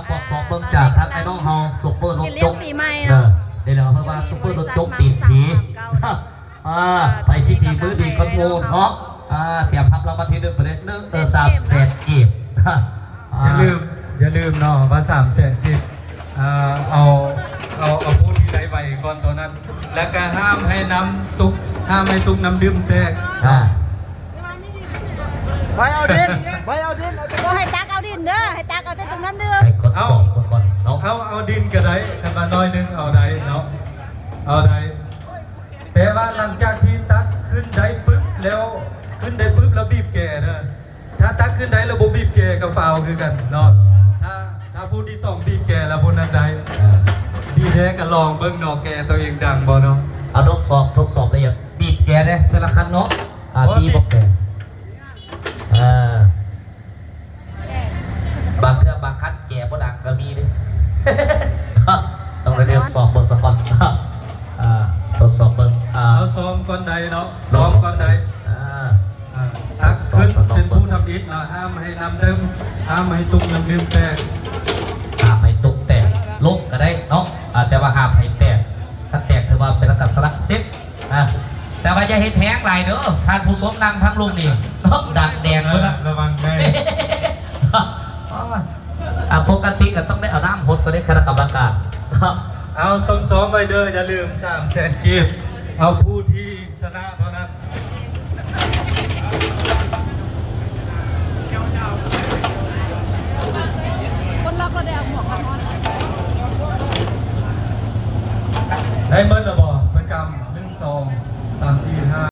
ກວດສອບເບິ່ງຈາກທາງໄອ້ນ້ອງເຮົາ ໂຊເຟີລົດຈົກ ເອີ ນີ້ແຫຼະ ເພິ່ນວ່າໂຊເຟີລົດຈົກຕີນຜີ ອ່າ ໃຜຊິຝີມືດີກວ່າໝູ່ເນາະ ອ່າ ຕຽມຮັບລາງວັນທີໜຶ່ງໄປເລີຍ ເອີ ສາມແສນກີບ ອ່າ ຢ່າລືມ ຢ່າລືມເນາະວ່າສາມແສນກີບ ອ່າ ເອົາ ເອົາ ເອົາຜູ້ທີ່ໄດ້ໄວກ່ອນເທົ່ານັ້ນ ແລ້ວກໍຫ້າມໃຫ້ນ້ຳຕຸກ ຫ້າມໃຫ້ຕຸກນ້ຳດື່ມແຕກ ອ່າ ໄປເອົາດິນ ໄປເອົາດິນ ບໍ່ໃຫ້ຕັກເອົາດິນເດີ ໃຫ້ຕັກເອົາແຕ່ຕຸກນ້ຳດື່ມ ໃຫ້ທົດສອບເບິ່ງກ່ອນເນາະ ເອົາ ເອົາດິນກໍໄດ້ ຄັນວ່າໜ້ອຍໜຶ່ງເອົາໄດ້ເນາະ ເອົາໄດ້ ແຕ່ວ່າຫຼັງຈາກທີ່ຕັກຂຶ້ນໄດ້ປຶບແລ້ວ ຂຶ້ນໄດ້ປຶບແລ້ວບີບແກເດີ ຖ້າຕັກຂຶ້ນໄດ້ແລ້ວບໍ່ບີບແກກໍຟາວຄືກັນເນາະ ຖ້າ ຖ້າຜູ້ທີສອງບີບແກແລ້ວຜູ້ນັ້ນໄດ້ ເອີ ດີແທ້ກໍລອງເບິ່ງເນາະ ແກຕົວເອງດັງບໍ່ເນາະ ເອົາທົດສອບ ທົດສອບລະອຽດ ບີບແກເດ້ ແຕ່ລະຄັນເນາະ ອ່າ ຕີບໍ່ແກ ອ່າ ບາງເທື່ອບາງຄັນແກບໍ່ດັງກໍມີເດ້ ຕ້ອງໄດ້ທົດສອບເບິ່ງສາກ່ອນ ອ່າ ທົດສອບເບິ່ງ ອ່າ ເຮົາຊ້ອມກ່ອນໄດ້ເນາະ ຊ້ອມກ່ອນໄດ້ ອ່າ ອ່າ ຕັກຂຶ້ນເປັນຜູ້ທຳອິດເນາະ ຫ້າມໃຫ້ນ້ຳດື່ມ ຫ້າມໃຫ້ຕຸກນ້ຳດື່ມແຕກ ຫ້າມໃຫ້ຕຸກແຕກ ລົງກໍໄດ້ເນາະ ອ່າ ແຕ່ວ່າຫ້າມໃຫ້ແຕກ ຄັນແຕກຖືວ່າເປັນອາກາດສະລັກເຊັດ ອ່າ ແຕ່ວ່າຢ່າເຮັດແຮງຫຼາຍເດີ ທ່ານຜູ້ຊົມນັ່ງທາງລຸ່ມນີ້ ດັກແດດເບິດລະ ເອີ ລະວັງໄດ້ ອ່າ ປົກກະຕິກໍຕ້ອງໄດ້ເອົານ້ຳຫົດກໍໄດ້ ຄະນະກຳມະການ ເອົາຊ້ອມໆໄວ້ເດີ ຢ່າລືມ ສາມແສນກີບ ເອົາຜູ້ທີ່ຊະນະເທົ່ານັ້ນ